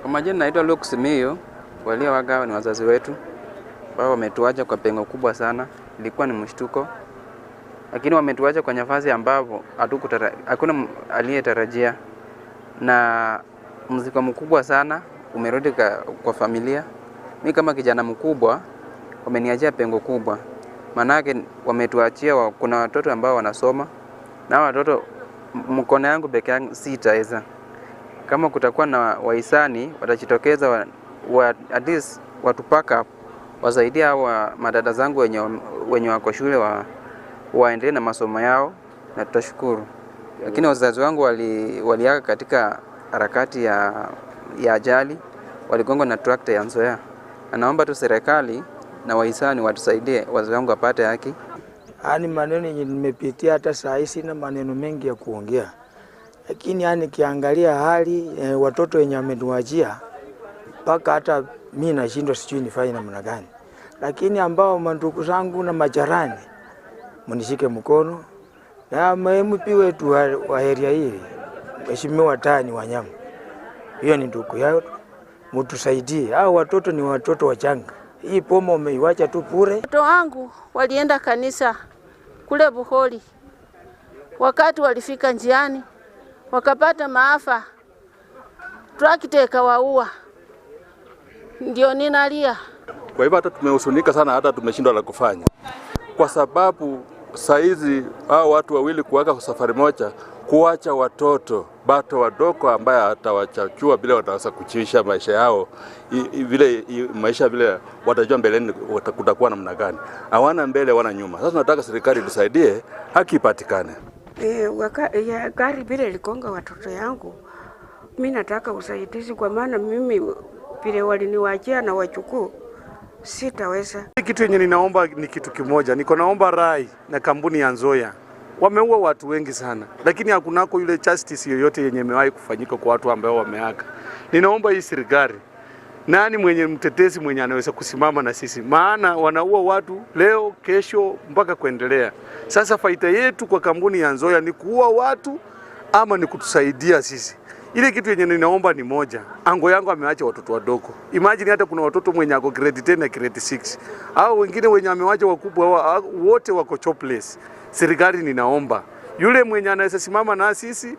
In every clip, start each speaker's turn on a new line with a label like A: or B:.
A: Kwa majina naitwa Luke Simiyu. Walioaga ni wazazi wetu ambao wametuacha kwa pengo kubwa sana. Ilikuwa ni mshtuko, lakini wametuacha kwa nafasi ambapo hakuna aliyetarajia, na mzigo mkubwa sana umerudi kwa familia. Mimi kama kijana mkubwa wameniachia pengo kubwa, manake wametuachia, kuna watoto ambao wanasoma na watoto mkono yangu peke yangu sitaweza. Kama kutakuwa na wahisani watajitokeza at least watupaka wasaidia wa madada zangu wenye wako shule waendelee na masomo yao, na tutashukuru. Lakini wazazi wangu waliaga katika harakati ya ajali, waligongwa na trakta ya Nzoia. Naomba tu serikali na wahisani watusaidie wazazi wangu wapate haki.
B: Yaani maneno yenye nimepitia hata saa hii sina maneno mengi ya kuongea. Lakini yani kiangalia hali watoto wenye wametuachia mpaka hata mimi nashindwa sijui nifanye namna gani. Lakini ambao mandugu zangu na majirani mnishike mkono, na MP wetu wa area hii Mheshimiwa Tani Wanyama, hiyo ni ndugu yao, mtusaidie. Hao watoto ni watoto wachanga. Hii pomo umeiacha tu bure.
C: Watoto wangu walienda kanisa kule Buholi. Wakati walifika njiani wakapata maafa, trakta ikawaua. Ndio ninalia.
D: Kwa hivyo hata tumehusunika sana, hata tumeshindwa la kufanya, kwa sababu saizi hao watu wawili kuaga kwa safari moja, kuacha watoto bato wadogo ambaye hatawachachua bila wataweza kuchisha maisha yao vile maisha vile watajua mbeleni kutakuwa namna gani. Hawana mbele wana nyuma. Sasa tunataka serikali tusaidie, haki ipatikane.
E: Gari vile likonga watoto yangu, mimi nataka usaidizi kwa maana mimi vile waliniwachia na wachukuu sitaweza.
F: Kitu yenye ninaomba ni kitu kimoja, niko naomba rai na kampuni ya Nzoia. Wameua watu wengi sana, lakini hakunako yule justice yoyote yenye imewahi kufanyika kwa watu ambao wameaga. Ninaomba hii serikali, nani mwenye mtetezi mwenye anaweza kusimama na sisi, maana wanaua watu leo kesho mpaka kuendelea. Sasa faida yetu kwa kampuni ya Nzoia ni kuua watu ama ni kutusaidia sisi? Ile kitu yenye ninaomba ni moja. Ango yangu ameacha watoto wadogo. Imagine hata kuna watoto mwenye ako grade 10 na grade 6. Hao wengine wenye amewacha wakubwa wote wako jobless. Serikali ninaomba yule mwenye anaweza simama na sisi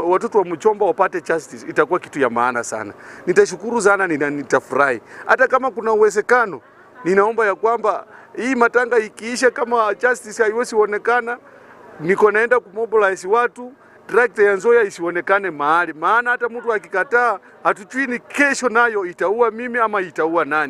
F: watoto wa mchomba wapate justice, itakuwa kitu ya maana sana. Nitashukuru sana, nitafurahi. Hata kama kuna uwezekano, ninaomba ya kwamba hii matanga ikiisha, kama justice haiwezi kuonekana, niko naenda kumobilize watu, trakta ya Nzoia isionekane mahali, maana hata mtu akikataa hatujui ni kesho nayo itaua mimi ama itaua nani.